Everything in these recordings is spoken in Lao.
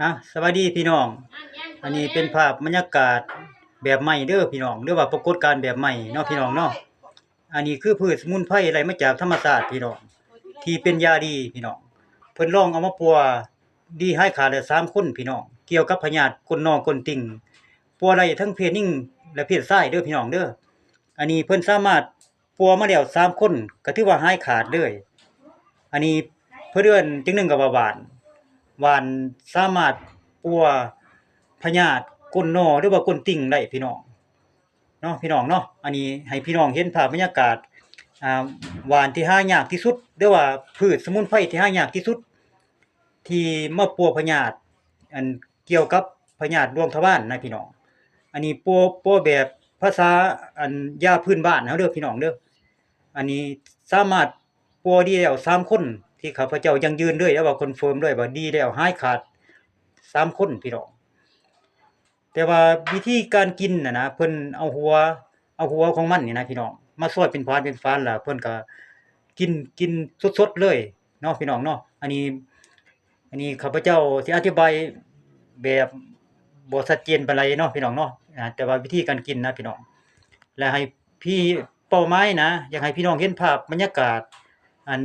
ອ່ະ ສະບາຍດີພີ່ນ້ອງ ອັນນີ້ເປັນພາບບັນຍາກາດແບບໃໝ່ເດີພີ່ນ້ອງ ຫຼືວ່າປາກົດການແບບໃໝ່ເນາະພີ່ນ້ອງເນາະ. ອັນນີ້ຄືພືດສະໝຸນໄພໄລ່ມາຈາກທຳມະຊາດພີ່ນ້ອງ ທີ່ເປັນຢາດີພີ່ນ້ອງ. ເພິ່ນລອງເອົາມາປົວດີຫາຍຂາດແລ້ວສາມຄົນພີ່ນ້ອງ ກ່ຽວກັບພະຍາດກົ້ນໜໍ້ກົ້ນຕິ່ງ ປົວໄດ້ທັງເພດຍິງ ແລະ ເພດຊາຍເດີພີ່ນ້ອງເດີ. ອັນນີ້ເພິ່ນສາມາດ ປົວມາແລ້ວສາມຄົນ ກໍຖືວ່າຫາຍຂາດເລີຍ. ອັນນີ້ເພິ່ນເອີ້ນຈັ່ງໜຶ່ງກໍວ່າຫວ່ານ ຫວ່ານສາມາດປົວພະຍາດກົ້ນໜໍ່ ຫຼືວ່າກົ້ນຕິ່ງໄດ້ພີ່ນ້ອງເນາະ ພີ່ນ້ອງເນາະ. ອັນນີ້ໃຫ້ພີ່ນ້ອງເຫັນພາບບັນຍາກາດ ອ່າ ຫວ່ານທີ່ຫາຍາກທີ່ສຸດ ຫຼືວ່າພືດສະໝຸນໄພທີ່ຫາຍາກທີ່ສຸດ ທີ່ມາປົວພະຍາດ ອັນ ກ່ຽວກັບພະຍາດລວງທະວານນະພີ່ນ້ອງ. ອັນນີ້ປົວ ປົວແບບພາສາ ອັນ ຢາພື້ນບ້ານເຮົາເດີພີ່ນ້ອງເດີ. ອັນນີ້ສາມາດປົວດີແລ້ວສາມຄົນ ທີ່ຂ້າພະເຈົ້າຢັ້ງຢືນເລີຍ ແລ້ວວ່າຄອນເຟີມເລີຍວ່າດີແລ້ວ ຫາຍຂາດສາມຄົນພີ່ນ້ອງ. ແຕ່ວ່າວິທີການກິນຫັ້ນນະ ເພິ່ນເອົາຫົວ ເອົາຫົວຂອງມັນນີ້ນະພີ່ນ້ອງ ມາຊອຍເປັນຝານເປັນຝານ ແລ້ວເພິ່ນກໍກິນ ກິນສົດໆເລີຍເນາະພີ່ນ້ອງເນາະ. ອັນນີ້ ອັນນີ້ຂ້າພະເຈົ້າຊິອະທິບາຍແບບບໍ່ຊັດເຈນປານໃດເນາະພີ່ນ້ອງເນາະ ອາ ແຕ່ວ່າວິທີການກິນນະພີ່ນ້ອງ ແລະ ໃຫ້ພີ່ ເປົ້າໝາຍນະ ຢາກໃຫ້ພີ່ນ້ອງເຫັນພາບບັນຍາກາດ ອັນ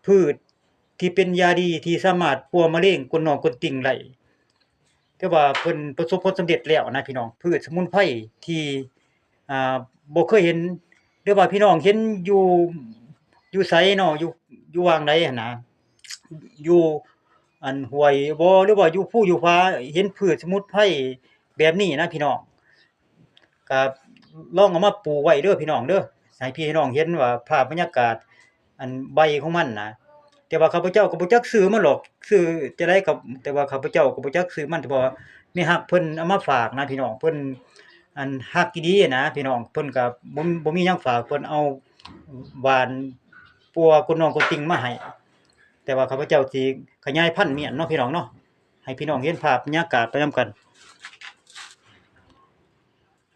ພືດທີ່ເປັນຢາດີທີ່ສາມາດປົວມະເຮັງກົ້ນໜໍ່ກົ້ນຕິ່ງໄດ້ ແຕ່ວ່າເພິ່ນປະສົບຜົນສຳເລັດແລ້ວນະພີ່ນ້ອງ. ພືດສະໝຸນໄພທີ່ ອ່າ ບໍ່ເຄີຍເຫັນ ຫຼືວ່າພີ່ນ້ອງເຫັນຢູ່ ຢູ່ໃສເນາະ ຢູ່ ຢູ່ຫວ່າງໃດຫັ້ນນະ ຢູ່ ອັນ ຫ້ວຍບໍ່ ຫຼືວ່າຢູ່ພູຢູ່ຜາ ເຫັນພືດສະໝຸນໄພແບບນີ້ນະພີ່ນ້ອງ ກໍລອງເອົາມາປູກໄວ້ເດີພີ່ນ້ອງເດີ ໃຫ້ພີ່ໃຫ້ນ້ອງເຫັນວ່າພາບບັນຍາກາດ ອັນ ໃບຂອງມັນນະ. ແຕ່ວ່າຂ້າພະເຈົ້າກໍບໍ່ຈັກຊື່ມັນດອກ ຊື່ຈັ່ງໃດກໍ ແຕ່ວ່າຂ້າພະເຈົ້າກໍບໍ່ຈັກຊື່ມັນ ເພາະວ່າແມ່ຮັກເພິ່ນເອົາມາຝາກນະພີ່ນ້ອງ ເພິ່ນ ອັນ ຮັກອີ່ຫຼີນະພີ່ນ້ອງ. ເພິ່ນກໍບໍ່ ບໍ່ມີຫຍັງຝາກ ເພິ່ນເອົາຫວ່ານປົວກົ້ນໜໍ່ກົ້ນຕິ່ງມາໃຫ້ ແຕ່ວ່າຂ້າພະເຈົ້າຊິຂະຫຍາຍພັນມ້ຽນເນາະພີ່ນ້ອງເນາະ ໃຫ້ພີ່ນ້ອງເຫັນພາບບັນຍາກາດໄປນຳກັນ.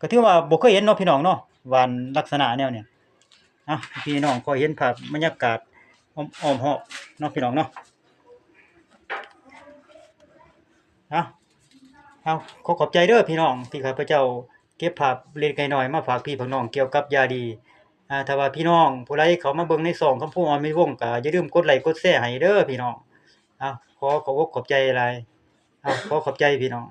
ກໍຖືວ່າບໍ່ເຄີຍເຫັນເນາະພີ່ນ້ອງເນາະ ຫວ່ານລັກສະນະແນວນີ້. ເອົາ ໃຫ້ພີ່ນ້ອງຄ່ອຍເຫັນພາບບັນຍາກາດອ້ອມ ອ້ອມຮອບເນາະພີ່ນ້ອງເນາະ. ເອົາ ເອົາ ຂໍຂອບໃຈເດີພີ່ນ້ອງ ທີ່ຂ້າພະເຈົ້າເກັບພາບເລັກໆນ້ອຍໆມາຝາກພີ່ຝາກນ້ອງກ່ຽວກັບຢາດີ. ອາ ຖ້າວ່າພີ່ນ້ອງຜູ້ໃດເຂົ້າມາເບິ່ງໃນຊ່ອງຄຳພູອອນມີວົງ ກໍຢ່າລືມກົດໄລກົດແຊໃຫ້ເດີພີ່ນ້ອງ. ເອົາ ຂໍຂອບອົກຂອບໃຈຫຼາຍ. ເອົາ ຂໍຂອບໃຈພີ່ນ້ອງ.